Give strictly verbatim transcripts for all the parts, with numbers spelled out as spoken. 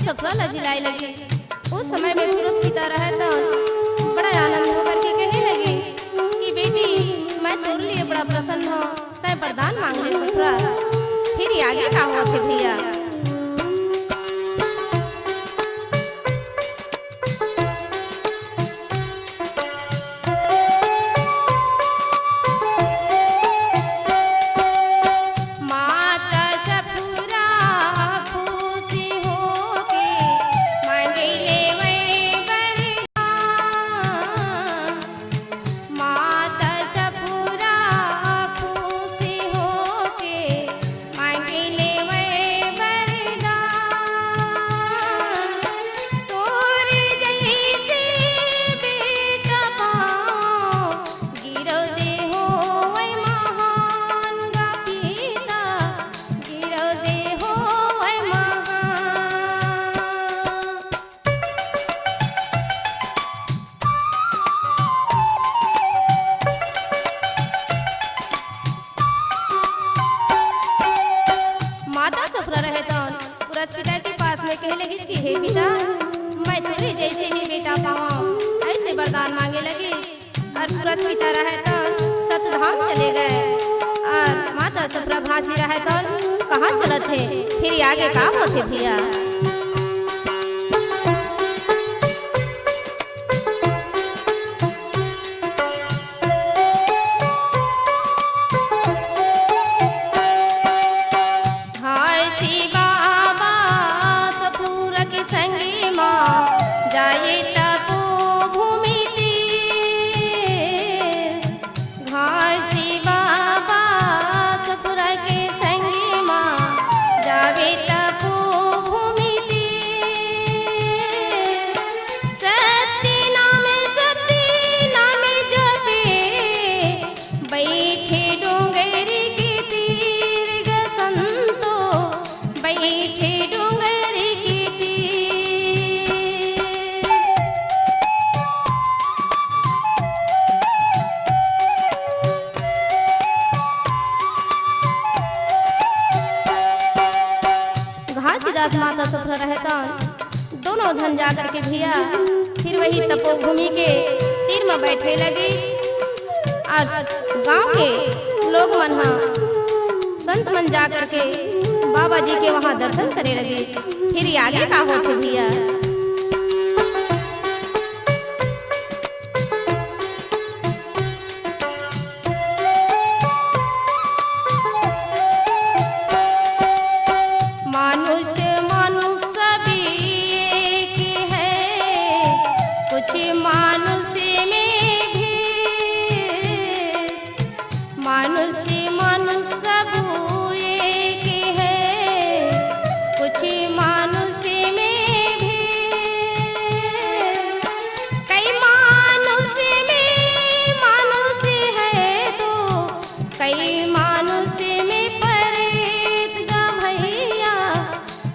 जब सफरा ला जिलाए लगी, उस समय में पुरस्किता रहे त बड़ा आनंद होकर के कहे लगी कि बेटी, मैं तोर लिए बड़ा प्रसन्न हूँ, तय वरदान मांग ले सफरा। फिर ये आगे का होत हे भैया? माता सफरा खुशी होके मांगे ले वै वरदान। माता सफरा खुशी होके मांगे ले वै वरदान। तोरे जैसे बेटा पाओ गिरो दे होवै महान गा पिता, गिरो दे होवै महान। माता सफरा रहे तौन पुरस्किता के पास में कहे लगी कि हे पिता, मैं तोरे जैसे ही बेटा पाऊं, ऐसे वरदान मांगे लगी। और पुरस्किता रहे तौन सतधाम चले गए। और माता सफरा घासी रहे तौन कहाँ चलत हे, फिर आगे का होत हे भैया? घासी बाबा सफरा के संगे मा जाए तपोभूमि तीर। घासी बाबा सफरा के संगे मा जावे तपोभूमि तीर। सत्य नाम, सत्य नाम जपे, बैठे डोंगरी के तीर ग संतो, बैठे डोंगरी के तीर। घासीदास माता सफरा रहे तौन दोनों झन जा करके भैया फिर वही तपोभूमि के तीर में बैठे लगी। और गांव के लोग मन ह, संत मन जा करके बाबा जी के वहां दर्शन करे लगे। फिर ये आगे का होत हे भैया? मानुष मानुष सब एक है, कुछ मानुष में भी। मानुष मानुष सब एक है, कुछ मानुष में भी। कई मानुष में मानुष है तो, कई मानुष में परेत गा भैया,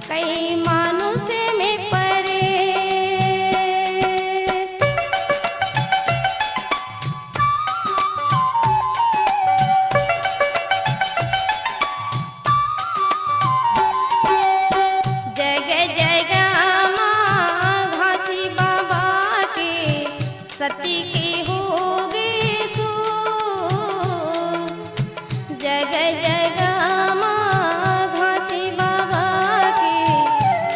कई मानुष में परेत। जग जग मा घासी बाबा के सती के होगे सो। जग जग मा घासी बाबा के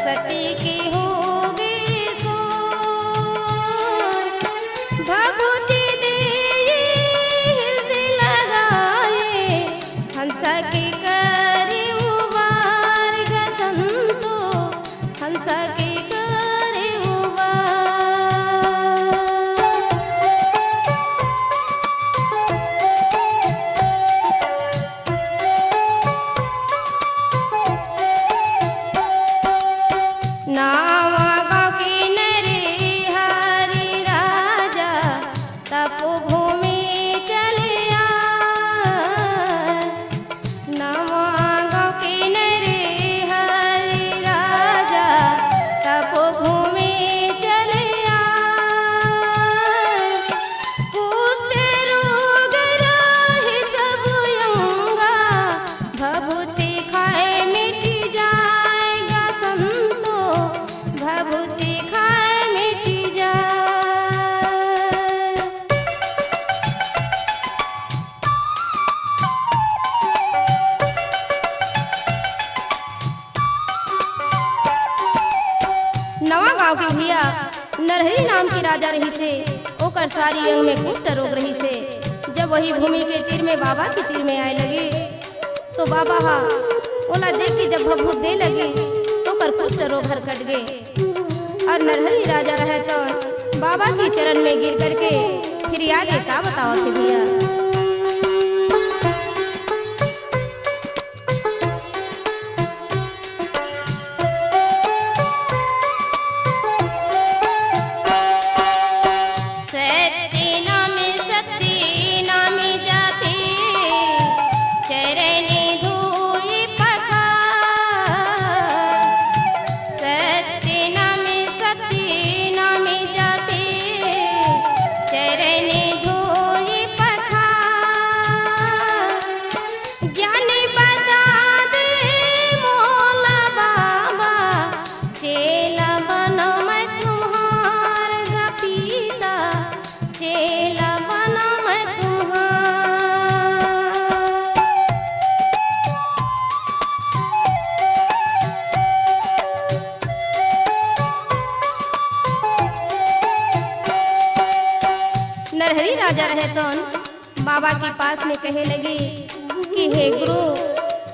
सती के होगे सो। भभूति देई हृदय लगाए, हंसा के करे उबार ग संतो, हंसा के करे उबार। नावा गाँव के नरिहरी राजा तपोभूमि चले आय। नाम नरहरि नाम के राजा रहिसे, ओकर सारी अंग में कुष्ठ रोग रहिसे। जब वही भूमि के तीर में बाबा के तीर में आए लगे, तो बाबा हा ओला देख के जब भभूत दे लगे, तो ओकर कुष्ठ रोग हर कट गे। और नरहरि राजा रहे तो बाबा के चरण में गिर करके फिर आगे का बतावत हे भैया। सत्य नाम, सत्य नाम जपे, चरण धूलि पखार। सत्य नाम, सत्य नाम जपे, चरण धूलि पखार। ज्ञान बता दे मोला बाबा, चेला बनों मैं तुम्हार गा पीता, चेला बनों मैं तुम्हार। नरहरि राजा रहे तौन बाबा के पास में कहे लगी कि हे गुरु,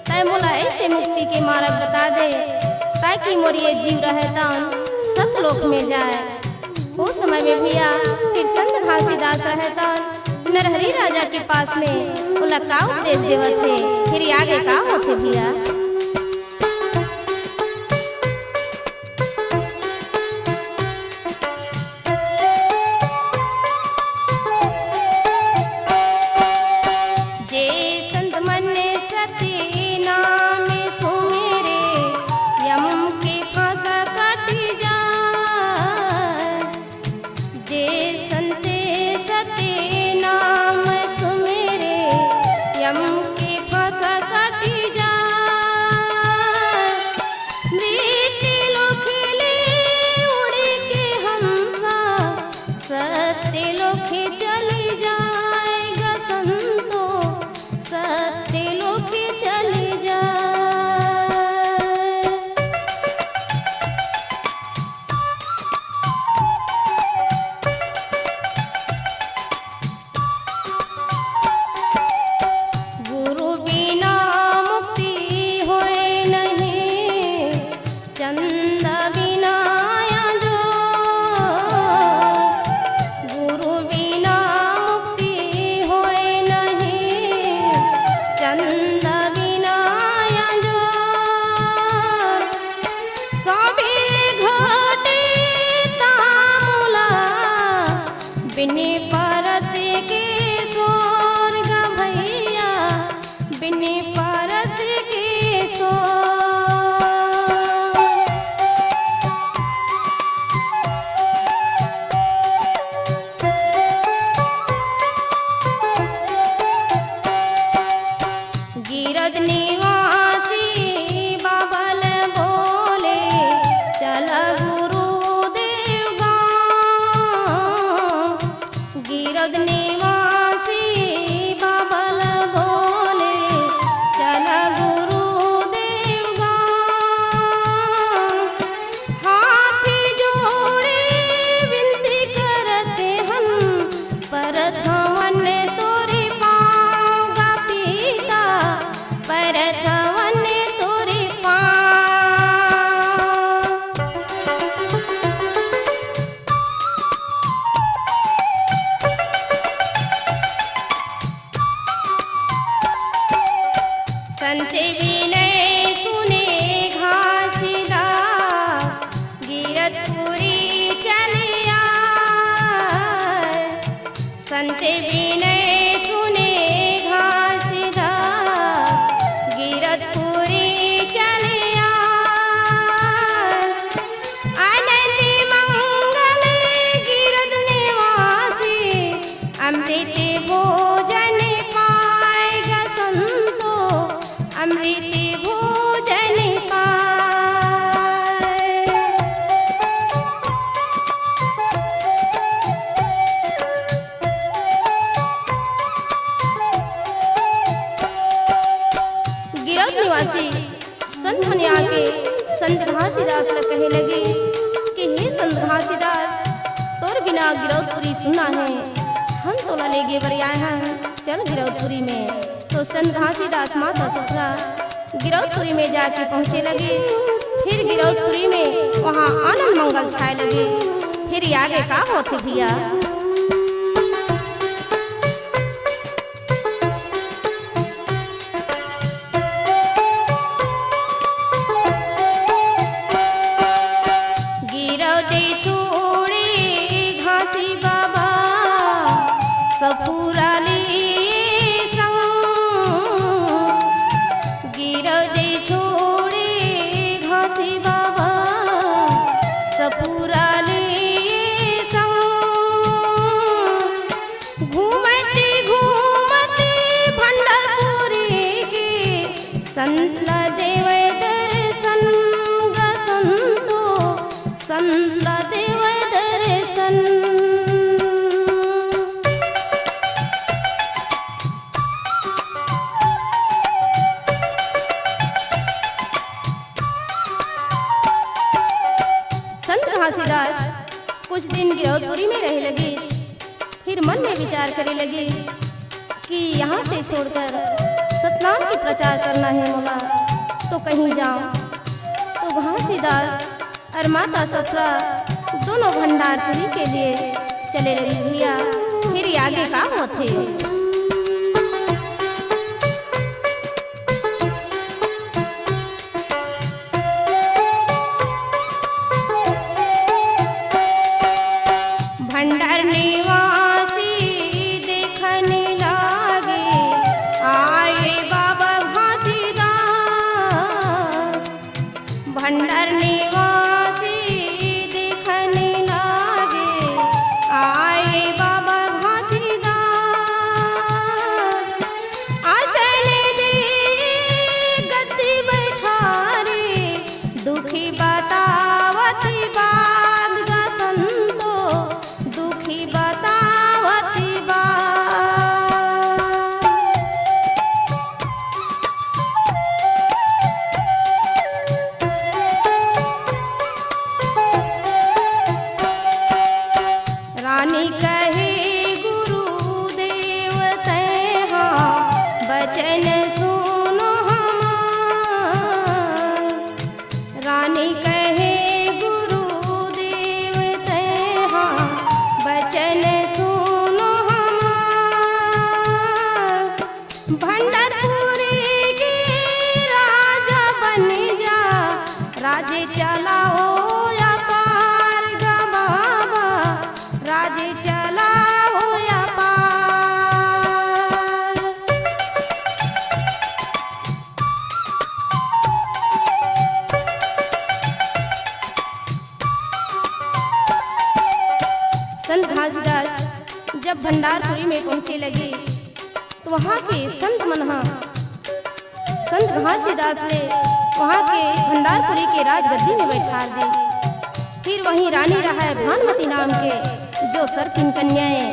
तै मोला ऐसे मुक्ति के मार्ग बता दे, ताकि मोर ये जीव रहे तौन सतलोक में जाए। ओ समय में भैया फिर संत घासीदास रहे तौन नरहरि राजा के पास में ओला का उपदेश देवत हे, फिर आगे का होथे भैया। जे संत मन सत्य नाम सुमिरे, यम के फांस कटि जाय। जे संत सत्य नाम सुमिरे, यम के फांस कटि जाय। मृत्यु लोक ले उड़ि के हंसा, सत्य लोक चलि जाय गा संतो, सत्य लोक चलि जाय। गुरु बिना मुक्ति होय नहीं, चंदा बिना आजो। गुरु बिना मुक्ति होय नहीं, चंदा बिना आजो। सबेरे घोटे तामुला, बिन परस के सोर गा भैया, बिन परस के सोर। गिरद निवासी बाबा ल बोले, चल गुरुदेव गाँव। गिरद निवासी बाबा ल बोले, चल गुरुदेव गाँव। हाथ जोड़े विनती करत हन, परत हवन तोरे पाँव गा पीता, परत हवन तोरे पाँव। संत विनय सुने घासीदास, गिरदपुरी चले आय। संत विनय सुने घासीदास, गिरदपुरी चले आय। अनंत मंगल गिरद निवासी, अमृत भोजन पाय गा संतो, अमृत भोजन पाय। गिरौद निवासी संत मन आके संत घासीदास ल कहे लगे कि हे संत घासीदास, बिना गिरौदपुरी सुनना हे, हम तोला लेगे बर आए हन, चल गिरौदपुरी में। तो संत घासीदास माता सुखरा गिरौदपुरी में जाके पहुँचे लगे। फिर गिरौदपुरी में वहाँ आनंद मंगल छाए लगे। फिर आगे का होथे भैया? गिरौदे छोड़े घासी बाबा सपुराली संग। गिरौदे छोड़े घासी बाबा सपुराली संग। घूमते घूमते भंडारपुरी के संत ला देवै दर्शन ग संतो, संत ला देवै दर्शन। संत घासीदास कुछ दिन गिरौदपुरी में रहे लगे। फिर मन में विचार करे लगे कि यहाँ से छोड़कर सतनाम के प्रचार करना हे मोला, तो कहीं जाऊँ। तो घासीदास और माता सतरा दोनों भंडारपुरी के लिए चले लगे भैया। फिर आगे का होथे? भंडार निवासी देखने लागे, आए बाबा घासीदास। भंडार निवासी देखने लागे, आए बाबा घासीदास। आसन दे गद्दी बैठारे, दुखी बतावत बात ग संतो, दुखी बतावत बात। रानी कहे गुरुदेव तैहा बचन सुनो हमार। रानी कहे गुरुदेव तैहा बचन सुनो हमार। भंडारपुरी के राजा बन जा, राज चलाओ अपार ग बाबा, राज चलाओ अपार। संत घासीदास जब भंडारपुरी में पहुंचे लगे, तो वहाँ के संत मन ह संत घासीदास ले वहाँ के भंडारपुरी के राजगद्दी में बैठार दे। फिर वहीं रानी रहय भानुमती नाम के, जो सर्पिन कन्या ए।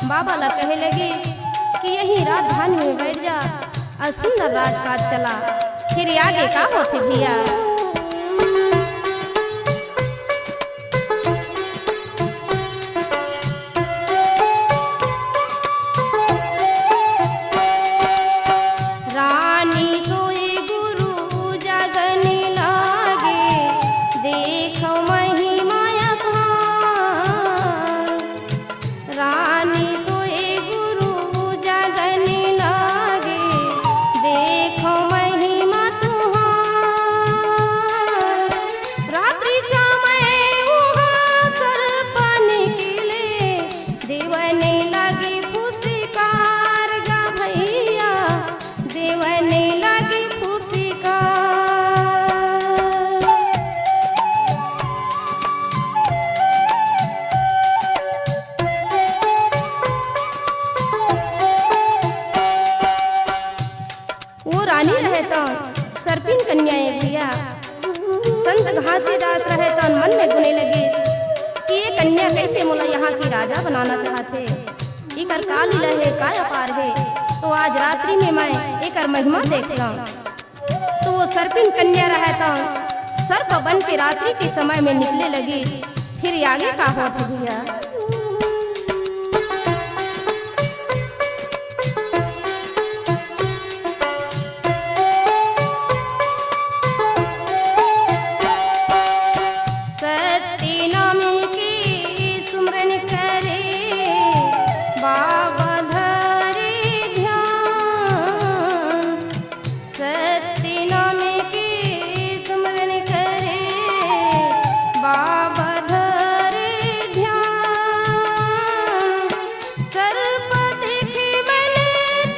बाबा ला कहे लगे कि यहीं राजधानी में बैठ जा और सुंदर राजकाज चला। फिर आगे का होथे भैया? रानी सोई गुरु जगन लागे, देख महिमा अपार। रानी सोई गुरु जगन लागे, देख महिमा तुहार। रात्रि समय उहाँ सर्प निकले, देवने लगे फुसकार ग भैया, देवने लगे फुसकार। वो रानी रहे तौन सर्पिन कन्या ए भैया। संत घासीदास रहे तौन मन में गुने लगे कि ये कन्या कैसे मोला यहाँ की राजा बनाना चाहत हे, इकर का लीला हे, का अपार हे। तो आज रात्रि में मैं इकर महिमा देख लौं। तो वो सर्पिन कन्या रहे तौन सर्प बन के रात्रि के समय में निकले लगे। फिर आगे का होत हे भैया? सत्य नाम के सुमरन करे, बाबा धरे ध्यान। सत्य नाम के सुमरन करे, बाबा धरे ध्यान। सर्प देखे मन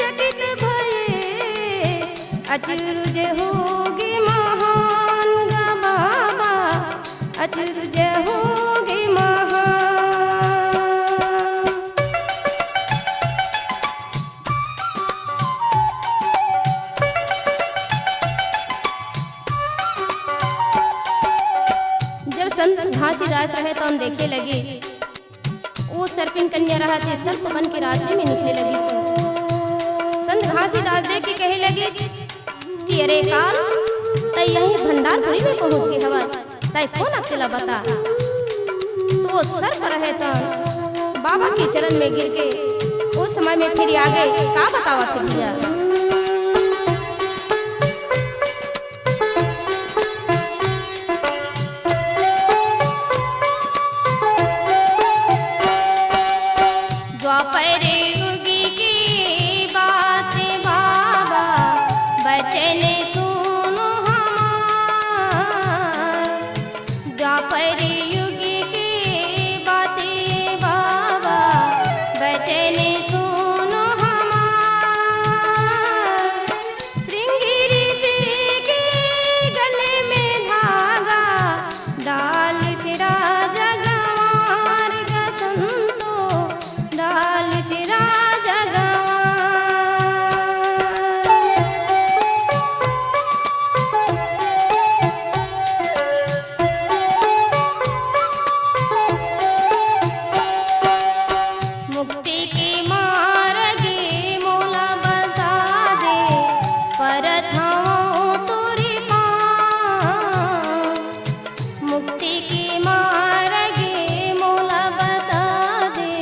चकित भये, अचरज होगे महान गा बाबा, अचरज होगे महान। जब संत घासीदास रहे तौन देखे लगे, वो सर्पिन कन्या रहत हे, सर्प बन के रास्ते में निकले लगी। संत घासीदास देख के कहे लगे कि "अरे काल, तै यहीं भंडारपुरी में पहुंच के हवस, तै कोन अ तेला बता।" तो वो सर्प रहे तौन बाबा के चरण में गिर के उस समय में फिर आगे का बतावत हे भैया? द्वापर युग की बात बाबा, बचन सुनो हमार। द्वापर युग की बात बाबा, बचन सुनो हमार। श्रृंगी ऋषि के गले में धागा, डालिस राजा गंवार गा संतो, डालिस राजा गंवार। मुक्ति के मार्ग मोला बता दे, परत हवं तोरे पाँव। मुक्ति के मार्ग मोला बता दे,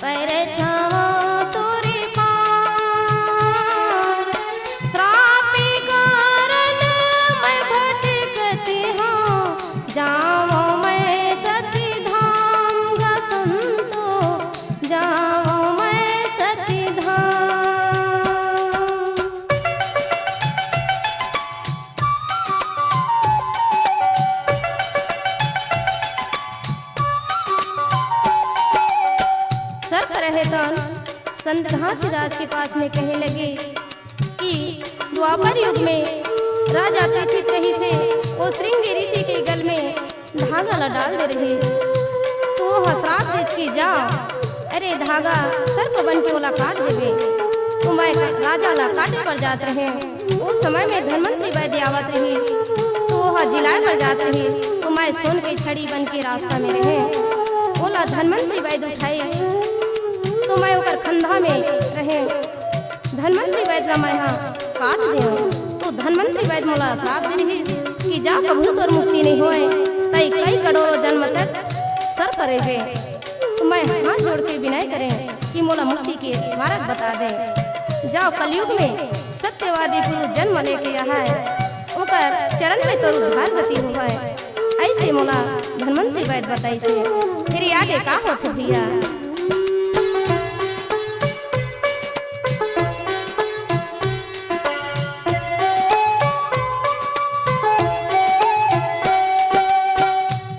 परत हवं तोरे पाँव। श्राप के कारण मैं भटकत हवं, जावं मैं सती धाम गा संतो, जावं मैं सती धाम। सर्प रहे तौन संत घासीदास के पास में कहे लगे कि द्वापर युग में राजा परीक्षित रहिस हे, वो श्रृंगी ऋषि के गल में धागा ला डाल दे रहे। तो ओह श्राप देस कि जा, अरे धागा सर्प बन के ओला काट देबे। तो मैं राजा ला काटे बर जात रहें, ओ समय में धनवंतरी वैद्य आवत रहिस, तो ओह जिलाए बर जात रहिस, तो मैं सोन के छड़ी बन के रास्ता में रहें, ओला धनवंतरी वैद्य उठाइस, तो मैं ओकर खंधा में रहें। धनवंतरी वैद्य ला मैं हा काट देवं, तो धनवंतरी वैद्य मोला श्राप दे रहिस कि जा कभू तोर मुक्ति नहीं होय, तै कई करोड़ों जन्म तक सर्प रहिबे। तो मैं हाथ जोड़ के विनय करें कि मोला मुक्ति के मार्ग बता दे। जाव कलयुग में सत्यवादी पुरुष जन्म लेके आय, ओकर चरण में तोर उद्धार गति होय। अइसे मोला धनवंतरी वैद्य बताइस हे। फिर आगे का होथे भैया?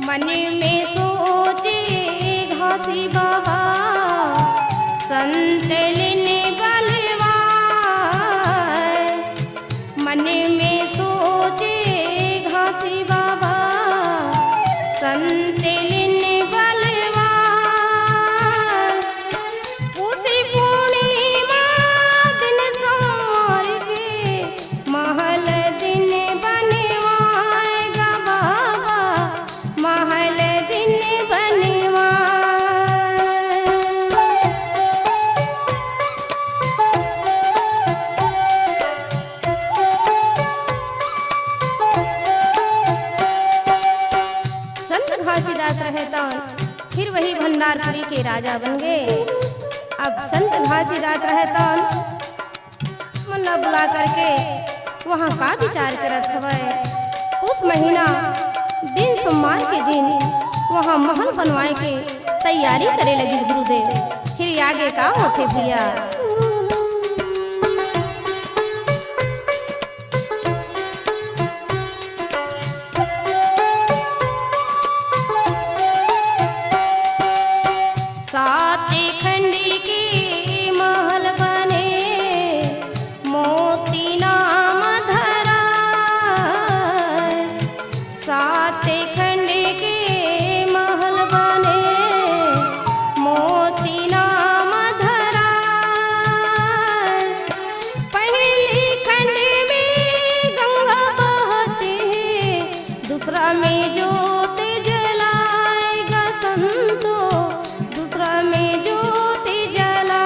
मन में सोचे घासी बाबा, संत लीन बलवाय। मन में सोचे घासी बाबा, संत लीन बलवाय। घासीदास रहे तौन फिर वही भंडारपुरी के राजा बन गए। अब संत घासीदास रहे तौन मन ला बुला करके वहाँ का विचार करत हवय। उस महीना दिन सोमवार के दिन वहाँ महल बनवाए के तैयारी करे लगिस गुरुदेव। फिर आगे का होथे भैया? सात खंड के महल बने, मोती नाम धराय। सात खंड के महल बने, मोती नाम धराय। पहली खंड में गंगा बहती है, दूसरा में ज्योत जलाएगा संतो, दूसरा में ज्योत जलाए।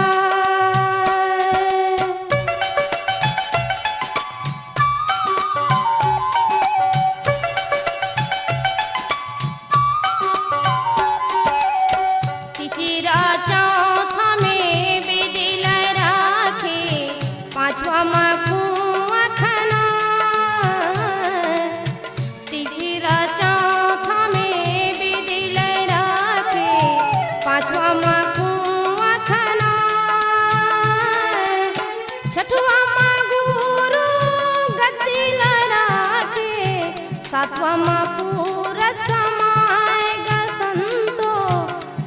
तीसरा चौथा में बिदिल राखे, पांचवा मा कुआं खनाय। तीसरा चौथा में बिदिल राखे, पांचवा मा कुआं खनाय। छठवा मा गुरु गद्दी ल राखे, सातवा मा पूरा समाय ग संतो,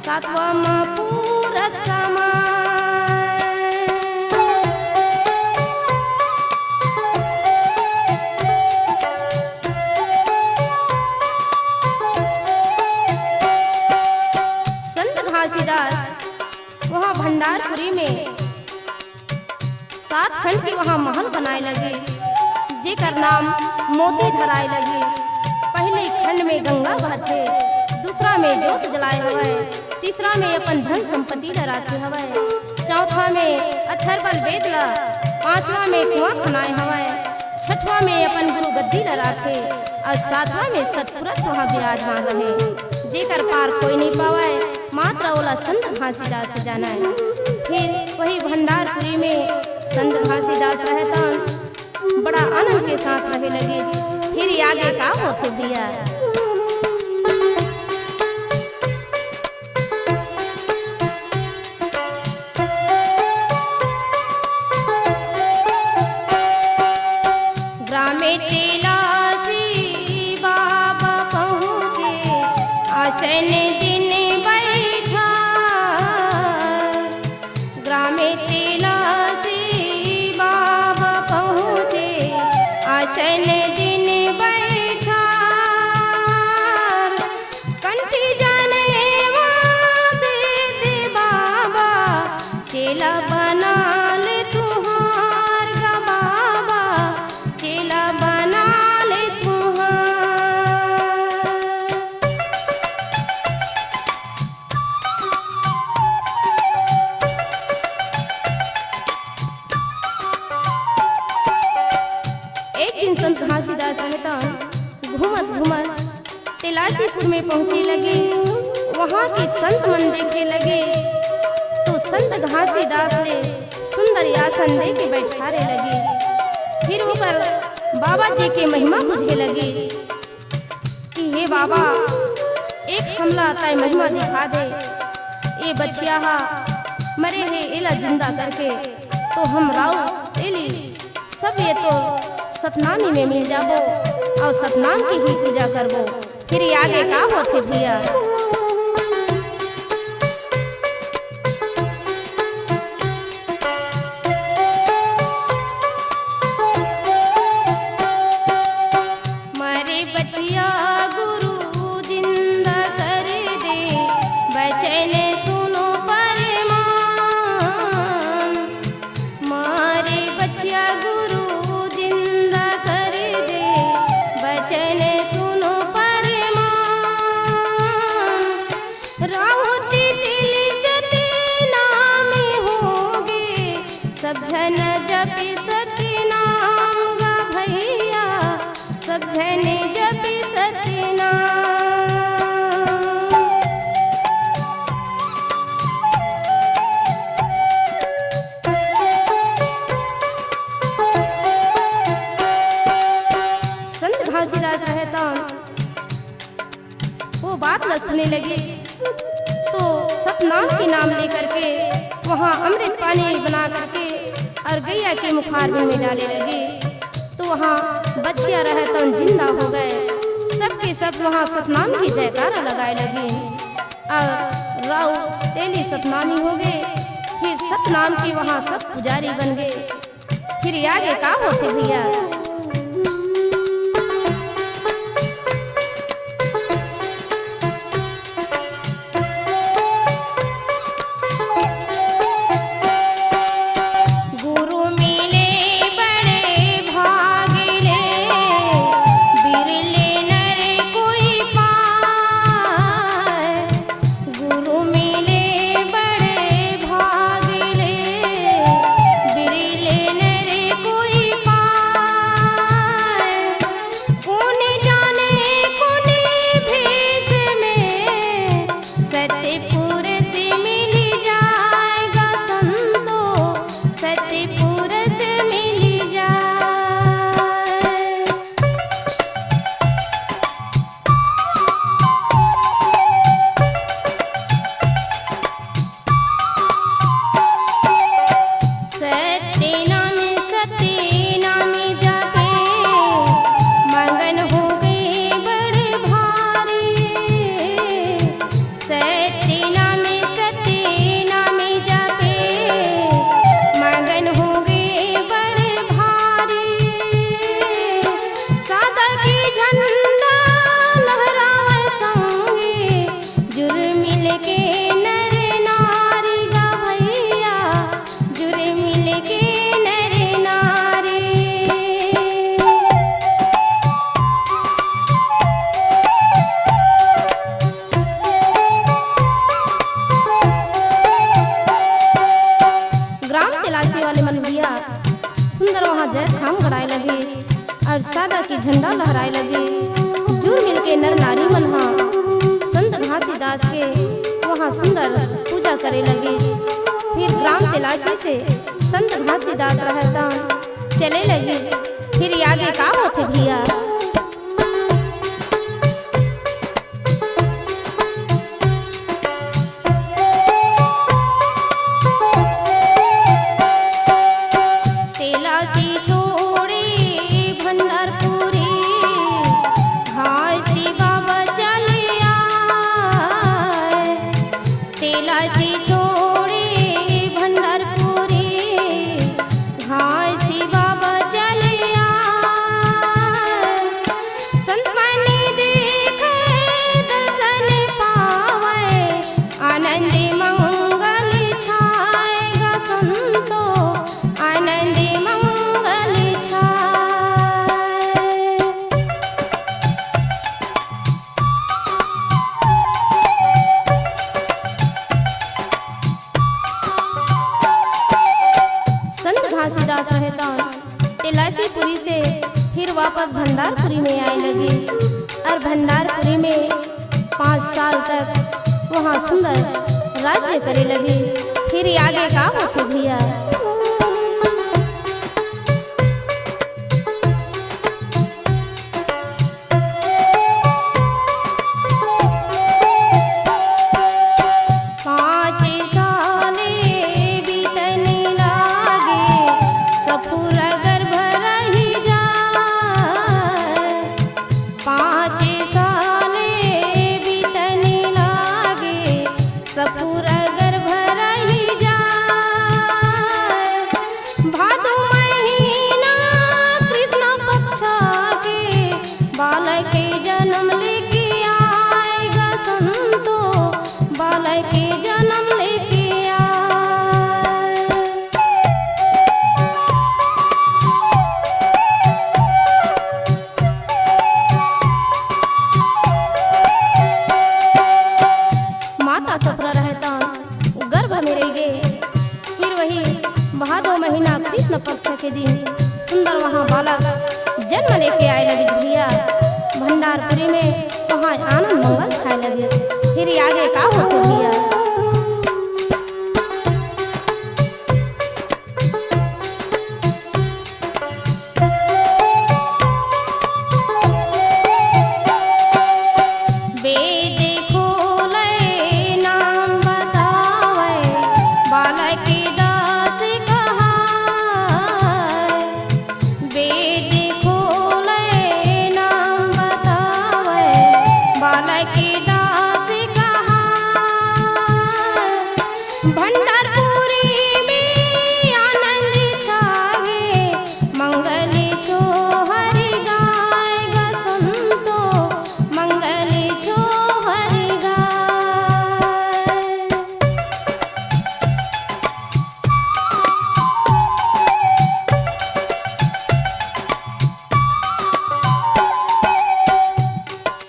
सातवा मा पूरा समाय। संत घासीदास वहाँ भंडारपुरी में सात खंड के वहाँ महल बनाए लगे, जेकर नाम मोती धराए लगे। पहले खंड में गंगा बहथे, दूसरा में जोत जलाए हवय, तीसरा में अपन धन संपत्ति ल राखे हवय, चौथा में अथर्वल वेद ल, पांचवा में कुआं खनाए हवय, छठवा में अपन गुरु गद्दी ल राखे अउ सातवां में सतपुरुष वहाँ विराजमान रहे, जेकर पार कोई नहीं पावय, मात्र ओला संत घासीदास जानय। फिर वही भंडारपुरी में संत घासीदास रहतन, बड़ा आनंद के साथ रहे लगिस। फिर आगे का होथे भैया? ग्रामे तिलासी बाबा पहुँचे, आसन दिन बैठा। ग्रामे तिलासी बाबा पहुँचे, आसन दिन बैठा। कंठी जनेवा दे दे बाबा, चेला बना ले तुहार ग बाबा, चेला बना ले तुहार। एक दिन संत घासीदास रहतन घूमत घूमत तिलासीपुर में पहुंचे लगे, वहां के संत मन देखे लगे, तो संत घासीदास ले सुंदर आसन दे के बैठारे लगे। फिर ओकर बाबा जी के महिमा बुझे लगे कि हे बाबा, एक हमला तय महिमा दिखा दे, ये बछिया हा मरे हे, एला जिंदा करके तो हम राउर एली सब ये तो सतनामी में मिल जाबो अउ सतनाम के ही पूजा करबो। फिर आगे का होथे भैया? मरे बचिया गुरु जिंदा कर दे, बचन सुनो परमान। मारे बचिया गुरु जिंदा कर दे, बचन सुनो परमान। सुने लगी तो सतनाम के नाम लेकर के वहाँ अमृत पानी बना करके और गैया के मुखारबिंद में डाले लगी। तो वहाँ बछिया रहतन जिंदा हो गए। सबके सब वहाँ सतनाम की जयकारा लगाए लगी। और राउर तेली सतनामी हो गए। फिर सतनाम के वहाँ सब पुजारी बन गए। फिर आगे का होथे भैया? गुरु मिले बड़े भाग ले, बिरले नर कोई पाए। गुरु मिले बड़े भाग ले, बिरले नर कोई पाए। कोन जाने कोन भेष में सतपुरुष मिल जाएगा संतो, सतपुरुष मिल जाए। सत्य नाम, सत्य नाम जापे, मगन हो गए बड़ भारी। सत्य नाम, सत्य नाम जापे, मगन हो गए बड़ भारी। सादा के झंडा लहरावे संगी, जुर मिल के नर नारी गा भैया, जुर मिल के नर नारी। ग्राम तेलासी वाले मन भैया सुंदर वहाँ जय धाम गड़ाए लगे और सादा की झंडा लहराए लगे। जुर मिल के नर नारी मन हा संत घासीदास के वहाँ सुंदर पूजा करे लगे। फिर ग्राम तेलासी से संत घासीदास रहता चले लगे। फिर आगे का होथे भैया? तेलासी छोड़ी भंडारपुरी, घासी बाबा चले आए। तेलासी छोड़ी भंडारपुरी, घासी बाबा चले आए। संत मन देखे दर्शन पावे, आनंद मंगल छाए गा संतो, आनंद मंगल छाए। संत घासीदास रहता तेलासीपुरी से फिर वापस भंडारपुरी में आए लगे और भंडारपुरी में पाँच साल तक वहाँ सुंदर राज्य करे लगे। फिर आगे का होथे भैया? पाँच साले बीतने लागे, सफुरा गर्भ रही जाए। पाँच साले बीतने लागे, सफुरा गर्भ रही जाए। भादो महीना कृष्ण पक्ष के बालक के जन्म लेके आए गा संतो, बालक के जन्म लेके आए। माता सफुरा रहता गर्भ में रह गए। फिर वही भादो महीना कृष्ण पक्ष के दिन सुंदर वहाँ बालक जन्म लेके आए लगे भैया। भंडारपुरी में वहाँ आनंद मंगल छाए लगे। फिर आगे का होथे भैया? वेद को देखो ले नाम बतावे, बालक दास कहाय। भंडारपुरी में आनंद छागे, मंगल छोहर गाय ग संतो, मंगल छोहर गाय।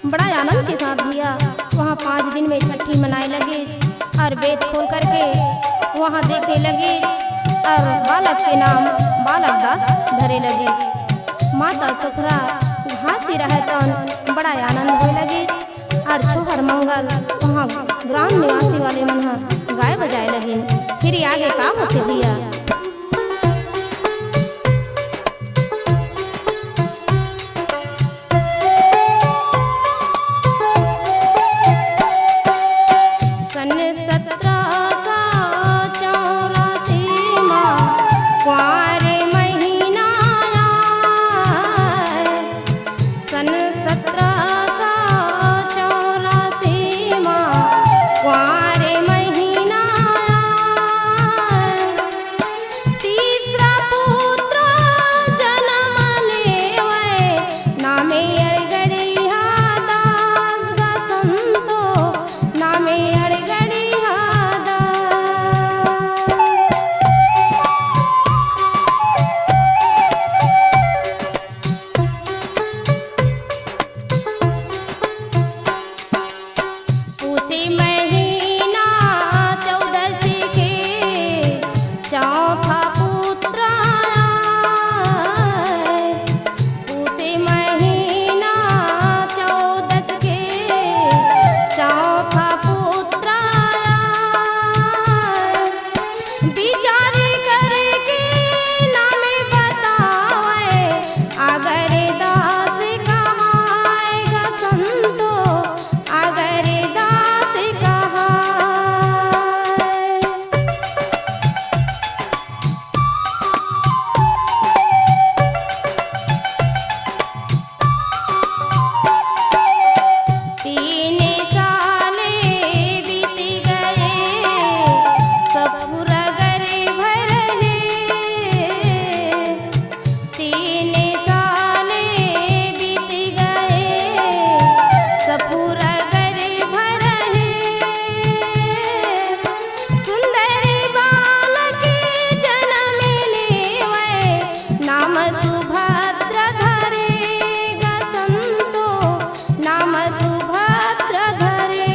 बड़ा आनंद के साथ भैया वहाँ पाँच दिन में छठी मनाए लगे और बेंत खोल करके वहाँ देखे लगे और बालक के नाम बालक दास धरे लगे। माता सुखरा घासी रहे तन बड़ा आनंद होए लगे। अउ छोहर मंगल उहाँ ग्राम निवासी वाले मन ह गाए बजाए लगिन। फिर आगे का होथे भैया? सन सतरा सौ चौरासी मा कुंवार महीना आय। सन सतरा सौ चौरासी मा कुंवार महीना आय। तीसरा पुत्र जनम लेवय, नामे अड़गड़िया दास ग संतो, नामे अड़गड़िया दास। पूसी महीना चौदस के चौथा पुत्र आय। पूसी महीना चौदस के चौथा पुत्र आय। विचार करके नाम बतावय, आगर दास कहाय ग संतो, आगर दास कहाय। तीन साल बीत गए, सफुरा गर्भ रहे। तीन साल बीत गए, सफुरा गर्भ रहे। सुंदर बालक जनम लेवय, नाम सुभद्र धरे ग संतो, नाम सुभद्र धरे।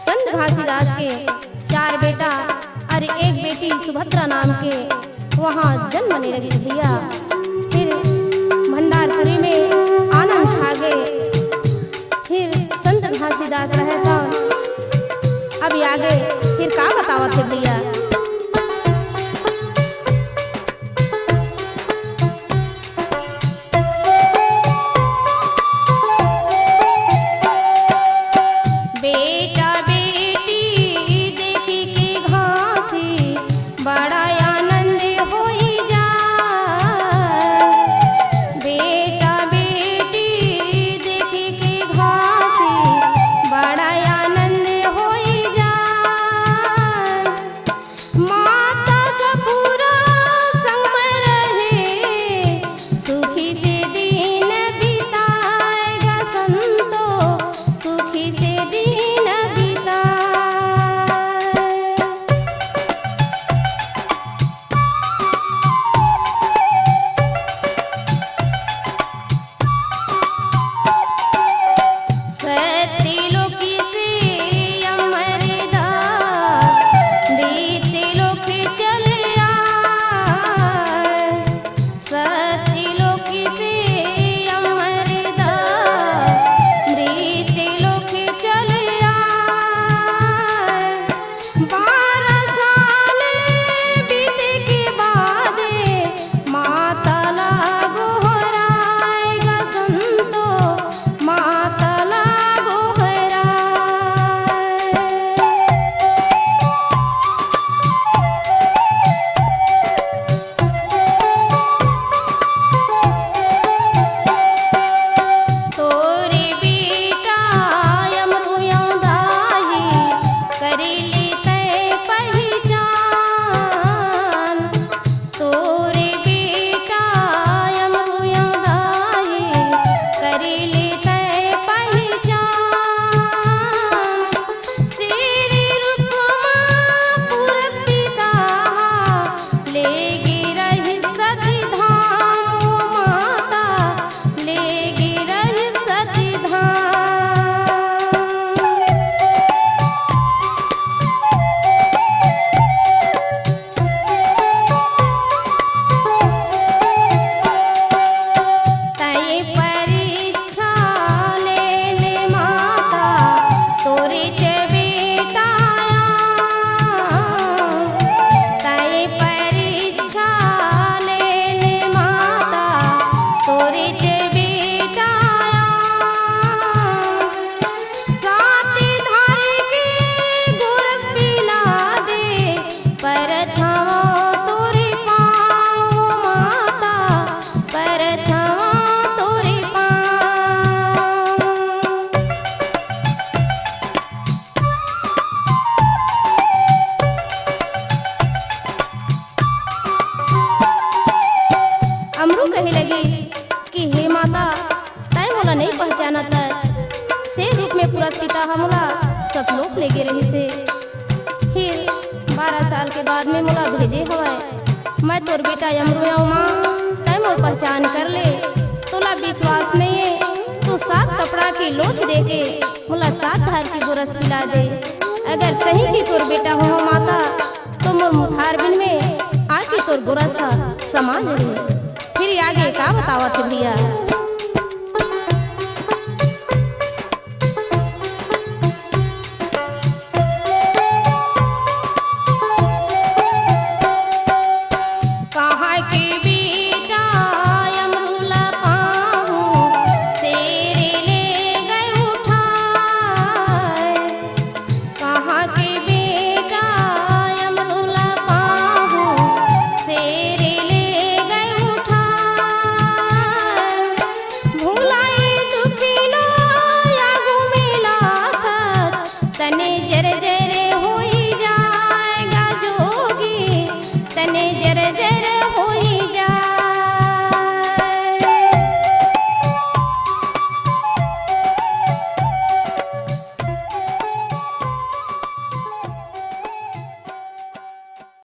संत घासीदास के चार बेटा अउ एक बेटी सुभद्रा नाम के वहाँ जन्म ले रहिस भैया। फिर भंडारपुरी में आनंद छा गे। फिर संत घासीदास रहे त अब आगे फिर का बतावत हे भैया? बेटा बेटी देखि के घासी बड़ा आनंद होई जाय। बेटा बेटी देखि के घासी बड़ा आनंद होई जाय। गोरस पिता ह मोला सतलोक लेगे रहिस हे। फिर बारह साल के बाद में मोला भेजे हवय। मैं तोर बेटा अमरू आंव माँ, तैं मोर पहचान कर ले। तोला विश्वास नइये तो सात कपड़ा के लोच देके मोला सात धार के गोरस पिला दे। अगर सही के तोर बेटा हों माता, तो मोर मुखार बिन में आके तोर गोरस ह समा जही। फिर आगे का बतावत हे भैया? कहाँ के बेटा अमरू ला पाहूँ, शेर ले गए उठाए। कहाँ के बेटा अमरू ला पाहूँ, शेर ले गए उठाए। भुलाए दुखिला या घुमेला थक, तने जर जर